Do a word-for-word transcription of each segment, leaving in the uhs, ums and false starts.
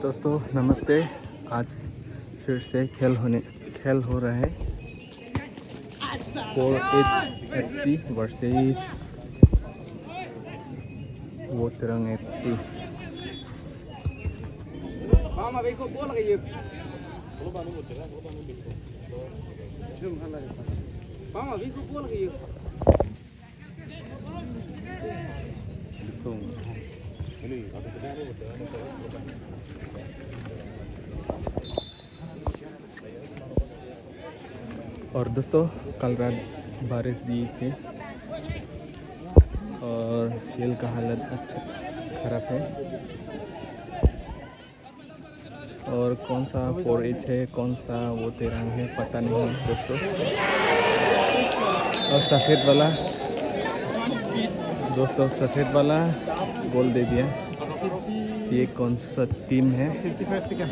दोस्तों नमस्ते, आज फिर से खेल होने खेल हो रहा है, Four H F C versus Voterang F C। और दोस्तों, कल रात बारिश दी थी और फील्ड का हालत अच्छा खराब है। और कौन सा फोर एच है, कौन सा वो तेरंग है, पता नहीं है दोस्तों। और सफेद वाला, दोस्तों, सफेद वाला गोल दे दिया। ये कौन सा टीम है? Fifty five second.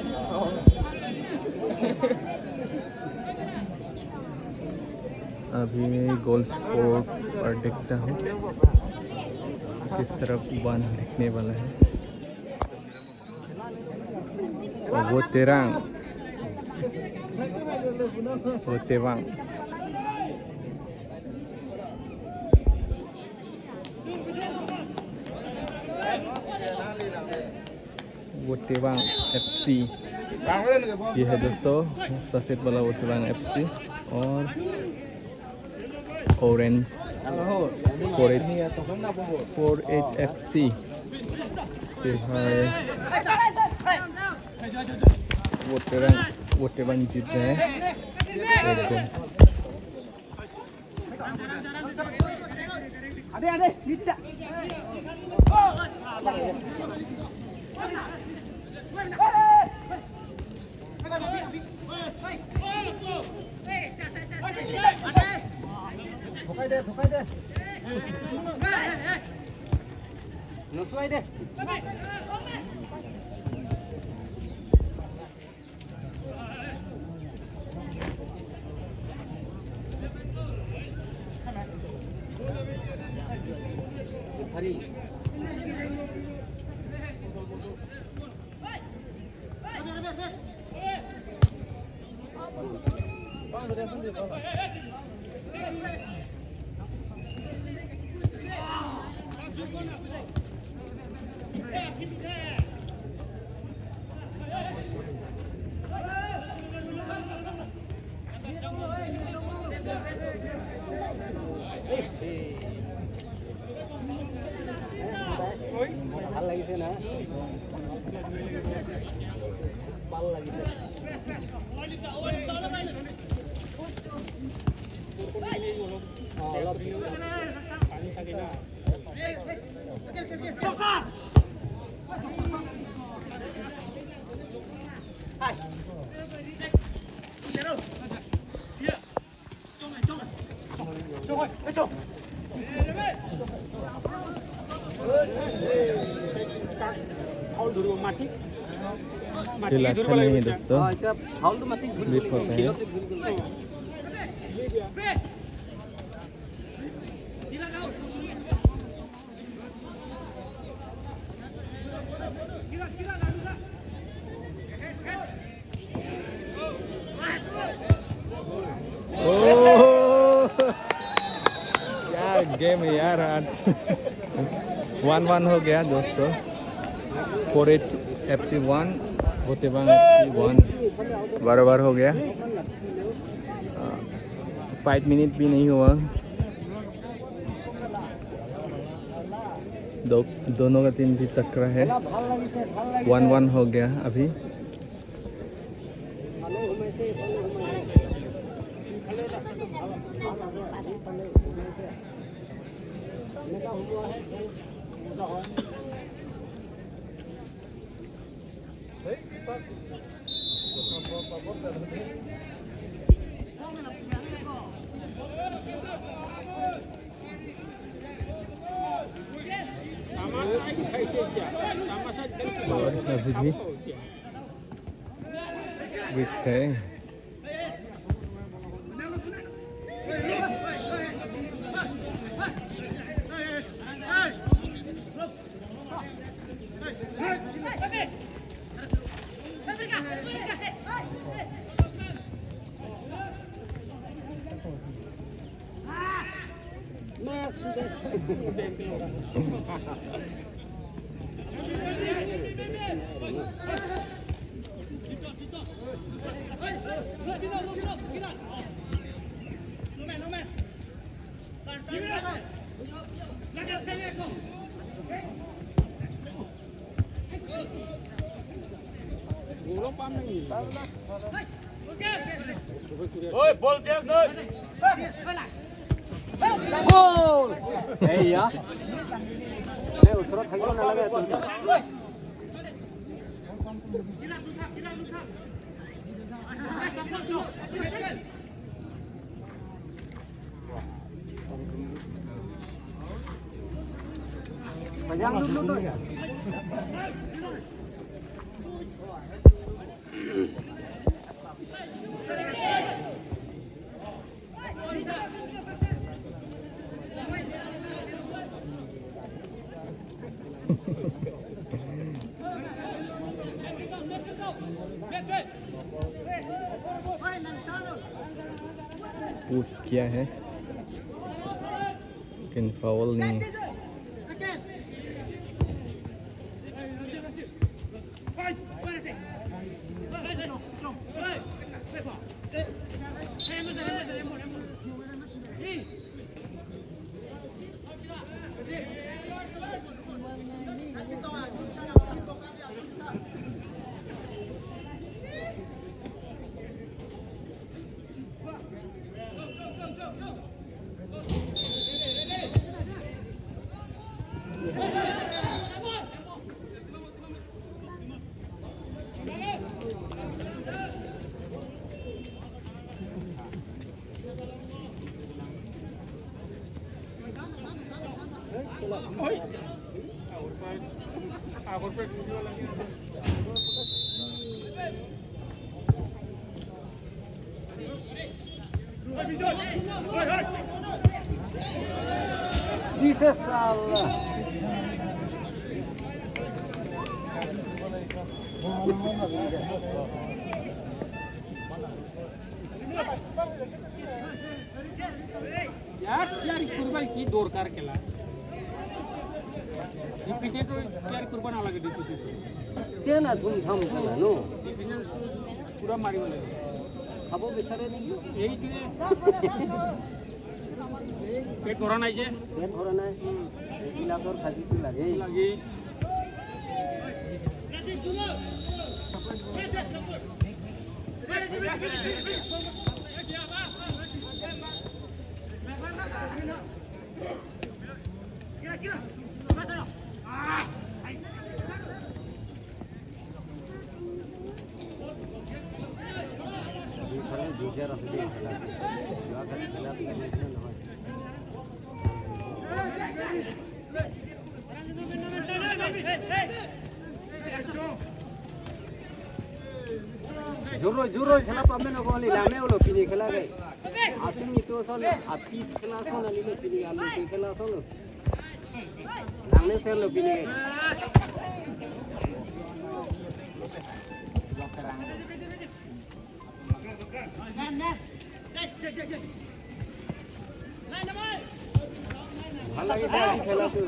अभी गोल स्कोर पर देखता हूँ किस तरफ वन दिखने वाला है। Voterang, Votebang, Votebang F C। ये है दोस्तों, सफेद वाला Votebang F C और orange four H, four H F C. ये है Votebang, Votebang जीत गए एक गोल। ভাল লাগিছে না? ভাল লাগিছে। অ, অলপ। खेल अच्छा नहीं है दोस्तों, स्लिप होता है। ओह, क्या गेम है यार आज। वन वन हो गया दोस्तों, four H F C one, Votebang F C one, बराबर हो गया। फाइव मिनट भी नहीं हुआ, दो, दोनों का टीम भी टकरा है। वन वन हो गया अभी। और अभी भी विकेट है। Oi, ball দিয়া নাই। Ball! এইয়া। এই ওচৰত থাকিব নালাগে তুমি। पुश किया है, लेकिन फाउल नहीं। Bisa salah. Ya, ya, kurban ki dorkar kela. Defense to ya kurban alage defense. Tena thum tham kela, no? Defense pura mari mari. খাব বিচাৰে নেকি? এইটোৱে। পেট ভৰা নাই যে। পেট ভৰা নাই। গিলাচৰ ভাজিটো লাগে। লাগে। Juro, juro, khela pame lo kali, lame lo pini khela kai. Api ni to son, api khela son, ani lo pini, alu khela son. Nang ne sel lo pini. Bhal lagise khela tu.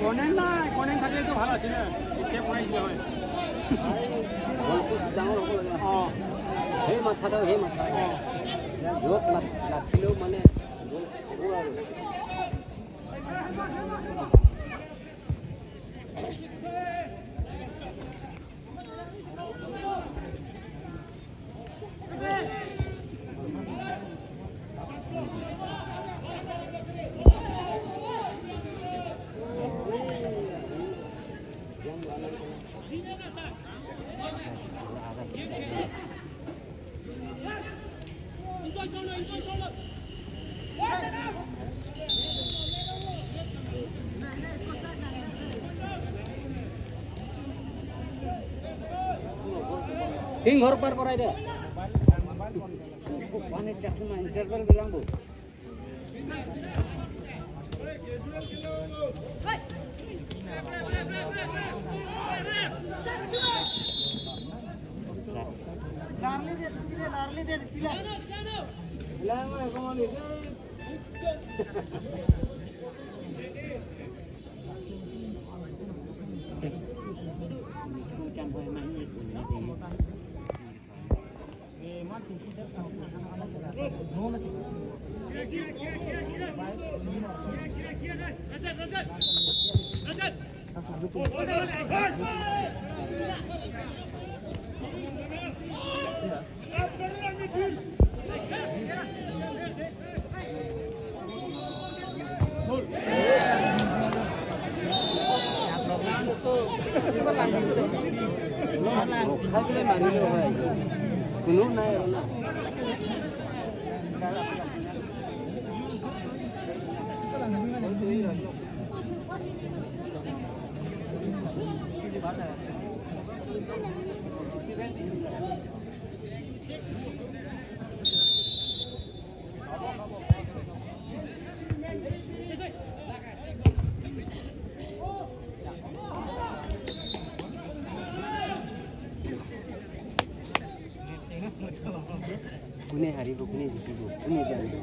Konen nai, konen thakle to bhal asil na. Ball টো ডাঙৰ হ'ব লাগে। অ। সেই মাথাটো, সেই মাথা। অ। য'ত লাগ-, লাগিলেও মানে গ'ল হ'ব আৰু। Tin over par korai de. One interval bilang, bu. Larli de, tila, larli de, tila. Rokha ke mari lo bhai. Kuno nai rona. Kune haribo, kune jitibo, kune janibo.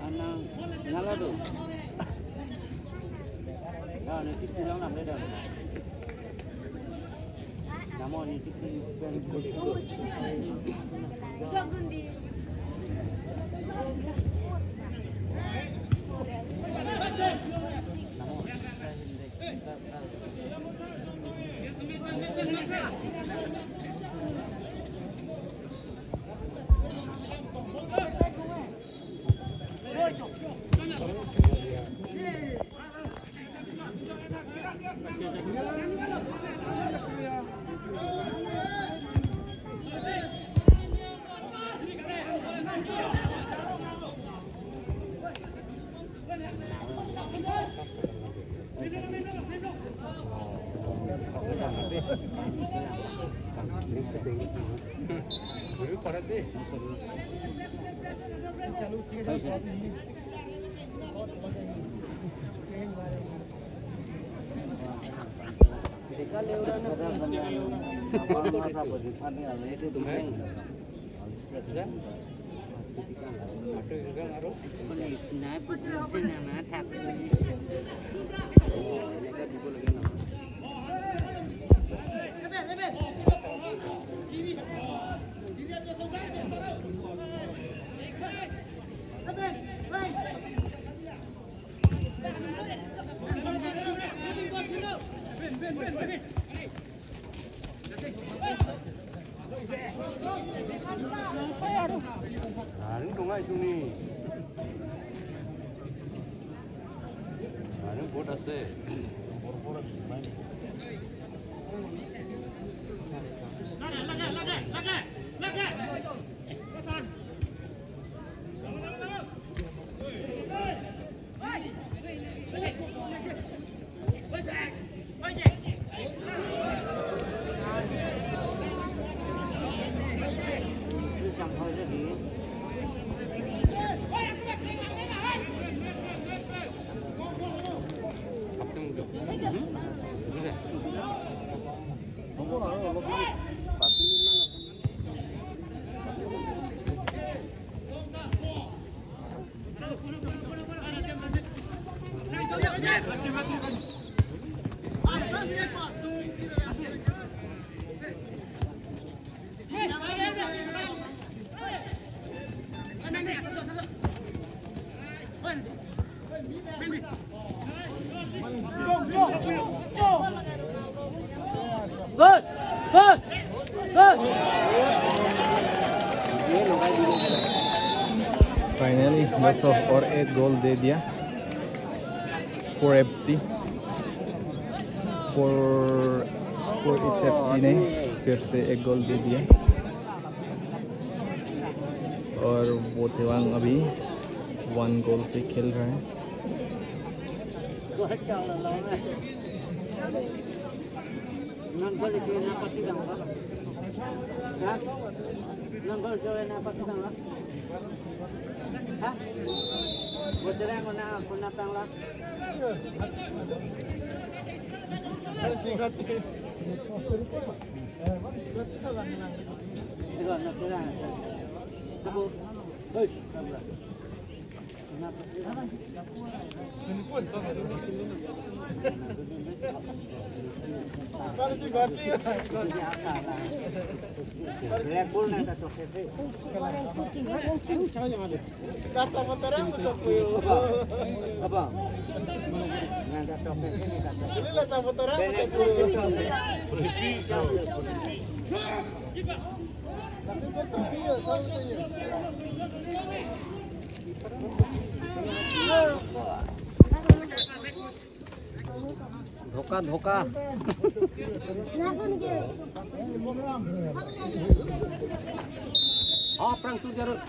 Anang, nala do. Ya, nanti pulang lah, beda. Namo ni titi pen kusko. Aring dongai suni. Aring bot ase. Good, good, good. Finally, बस और एक गोल दे दिया। Four FC, four, four HFC ने फिर से एक गोल दे दिया। और बोतेवांग अभी वन गोल से खेल रहा है। Nang gol itu na pati dang ba? Ha? Nang gol itu na pati dang ba? Ha? Boterang ko na, ko na tang la. Ego na tira. Abu. Hoi. धोखा, धोखा। Aphrang tu jarut.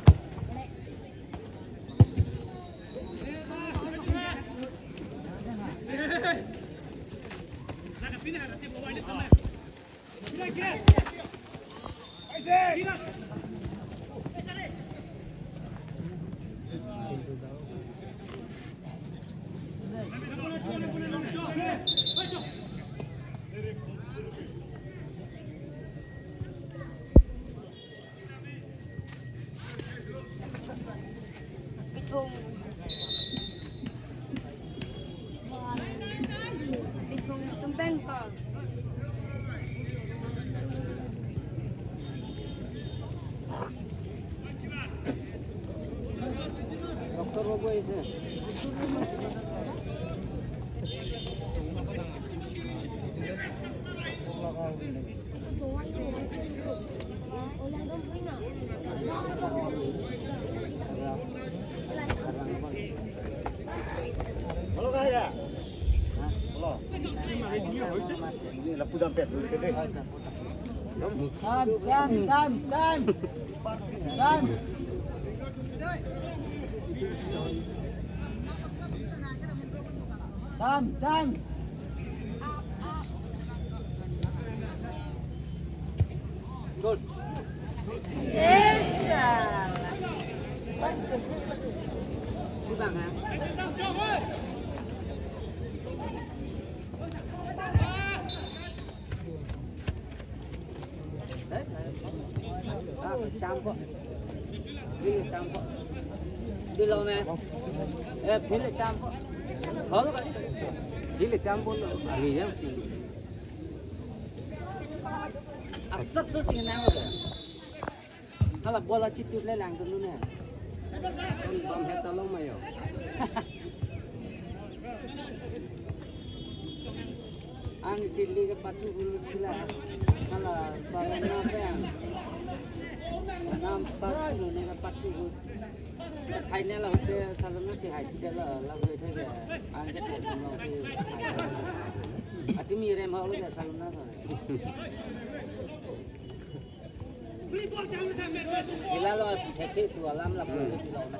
Bithung. Bithung tum pen ko. Doctor Babu aise. Hello, kaya. Hello. Ini lapu dampet dulu ke deh. Tan, tan, tan, tan. Tan. Tan, tan. Good. Di bang ha. Ah, champo. Di champo. Di lo me. Eh, di le champo. Hol ka. Di le champo lo. Ari yang sih. Asap so sih nang lo. Hala bola chitut le lang dulu ne. Kon bam heta long mayo. Ang sili ke patu hulu sila. Hala salona pe ang. Nam patu hulu ne patu hulu. Final la hote salona si hai kita la la hote ke. Ang ke no si. Ati mi rem ha lo ke salona sa. Sila lo, thekthe tu alam la pulo, hmm, sila lo na.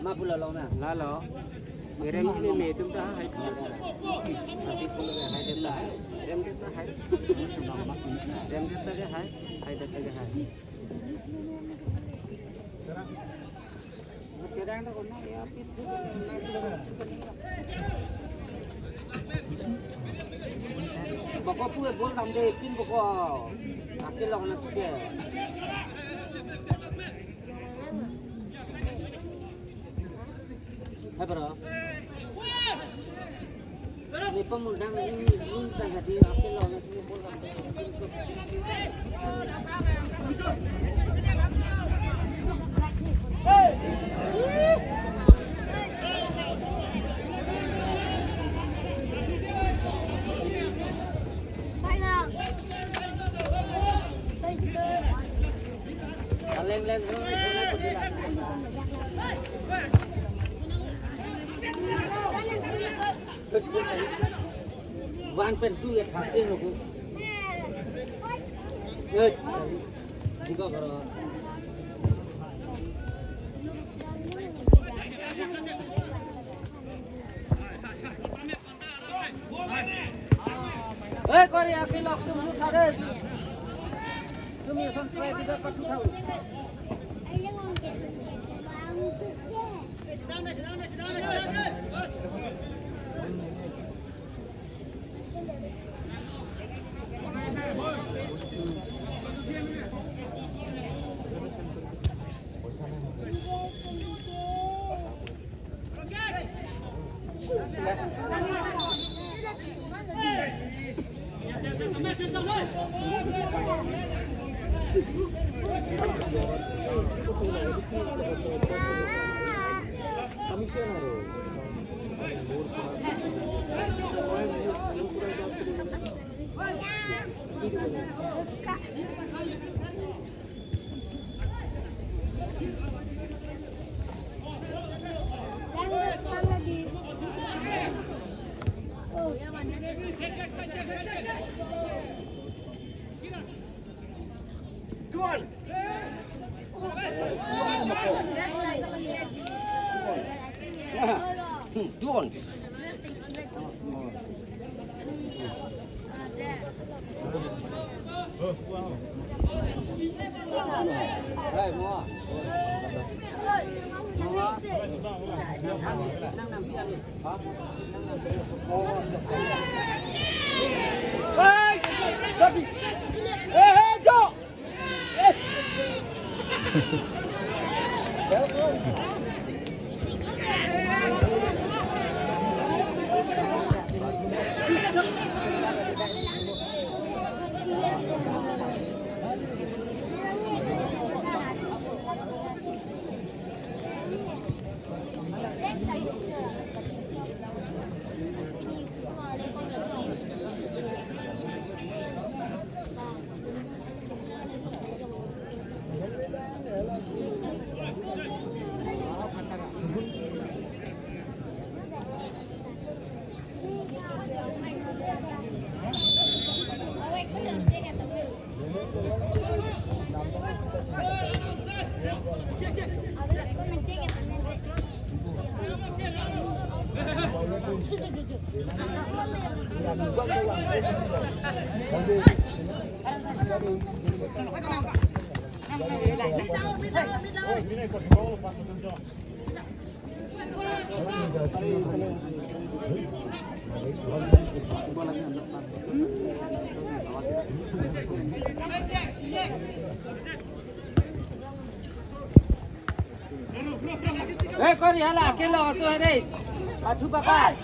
Ma pulo lo na. Lalo. Irem ini me tum ta hai. Tapi pulo hai deta. Irem deta hai. Irem deta ke hai. Hai deta ke hai. Boko pu bol dam de pin boko. Akel long na tu ke. Hai bro. Ni pemudang ini, ini tangga di akel long na tu ke bol dam de. Leng leng. One pen two ya thak in lo. Eh, juga bro. Eh, kori api lok tum lu sare. Tum ya son try tidak patut tahu. Duon. Eh, kori hala, akelo tu hari. Pathu pakai.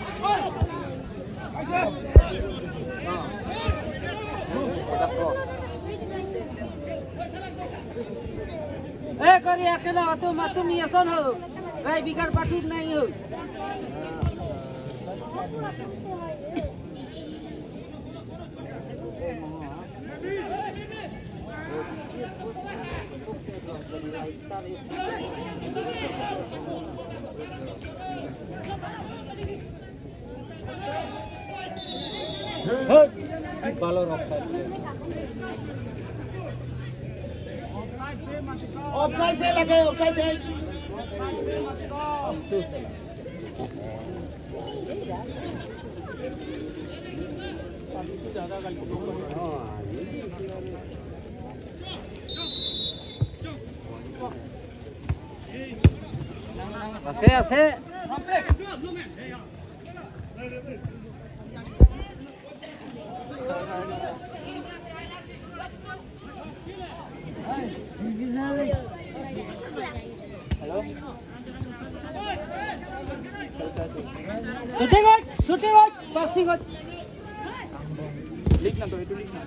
Eh, kori akelo tu matum ya son ho. Rai bigar pathu nai ho. Hey! Balor offside. Offside se lage, offside se. Ase, ase. Shooting out, shooting out, passing out. League na to, itu league na.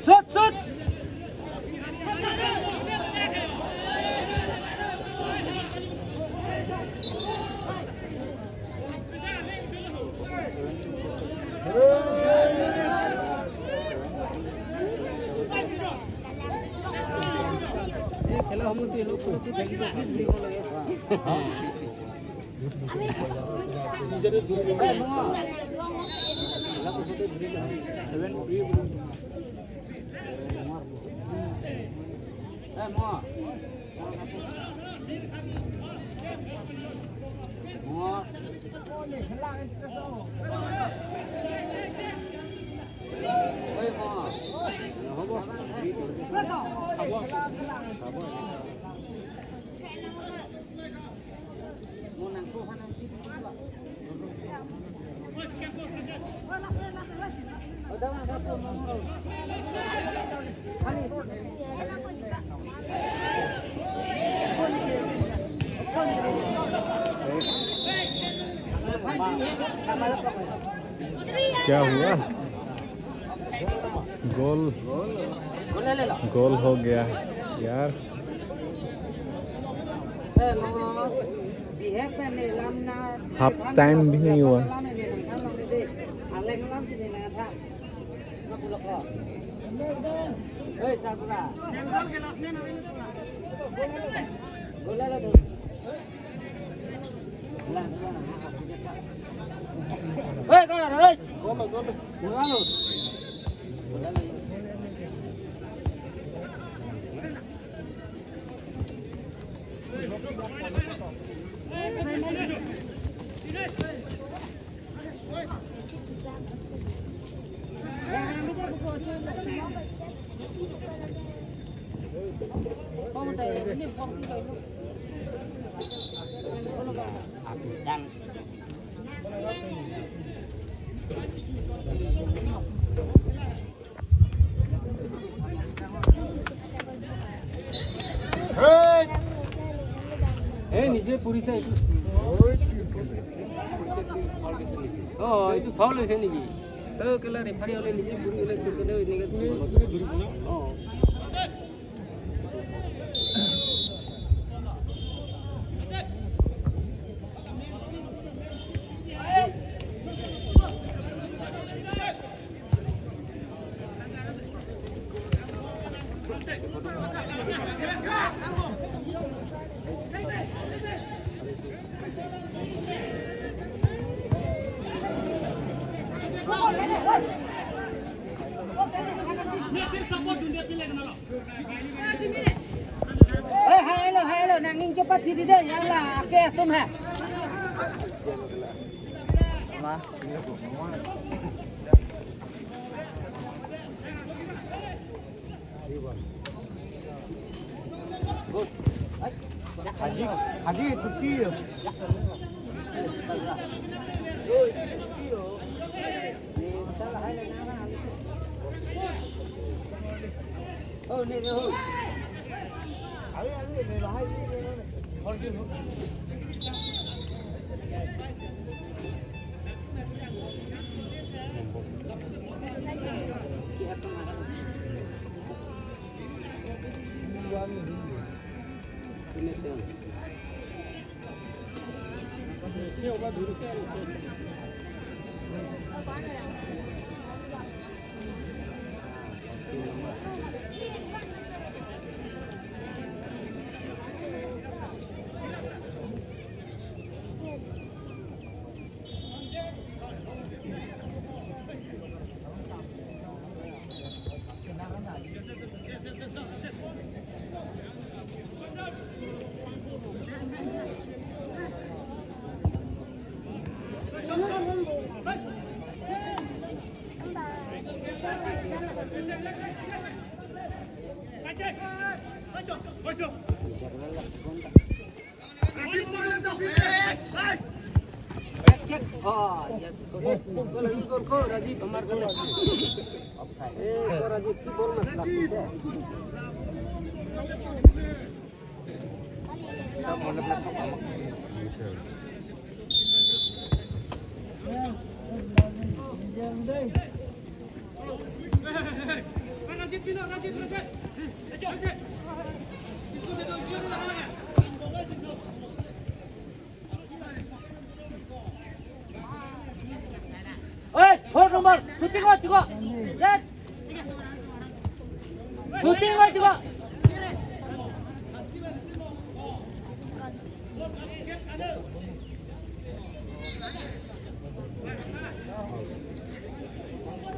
Shoot, shoot. क्या हुआ? गोल, गोल हो गया यार। Half time भी नहीं हुआ। এই নিজে পৰিছে এইটো। অ, এইটো ফাউল হৈছে নেকি? অ, কেলা ৰেফাৰী হ'লে নিজে পৰি গ'লে চকুতে এনেকে ধৰিব। অ। Eh, hai lo, hai lo, nangning cepat sini deh, ya lah, ake atum ha. Haji, Haji, tuti. Oi, four number, shooting oi, tiko. Set. Shooting oi, tiko.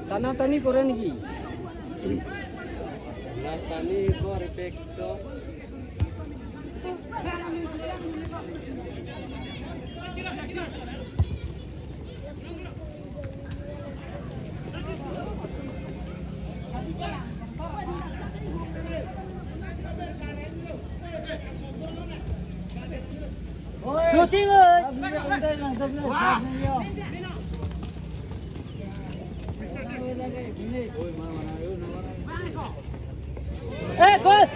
Tana tani kore niki? Tana tani kore pek to. Shooting oi. Eh, gol.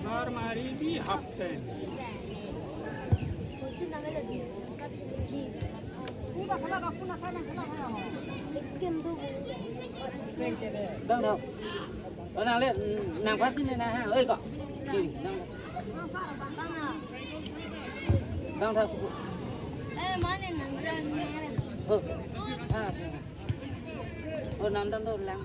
Normally di hapten. Dang, dang. Oh, nang le, nang pasi ne na ha. Oi, ko. Kiri, nang. Dang tha suku. Eh, mane nang, nang, nang. Oh. Ha. Oh, nang dang do lang.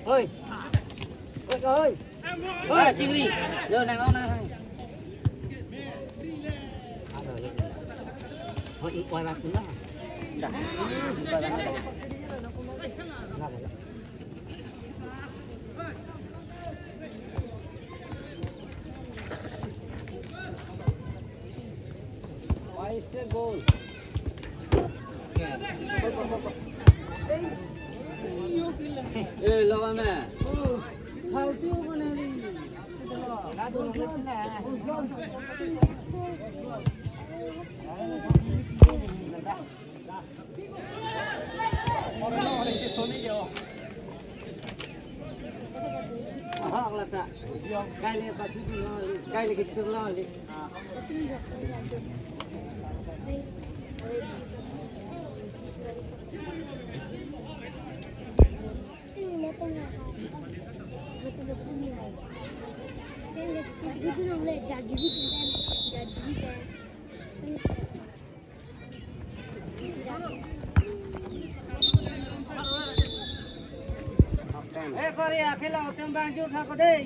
Oi. Oi, oi. Oi, chingri. Yo, nang, nang, nang. Oi, oi, oi, oi. Dah. Paise gol. Eh, lawan na. How do you wanna leave? Ahok lata. Kaile pathu lo, kaile kitur lo. Eh, Korea, khela hotem bang jur kha ko dei.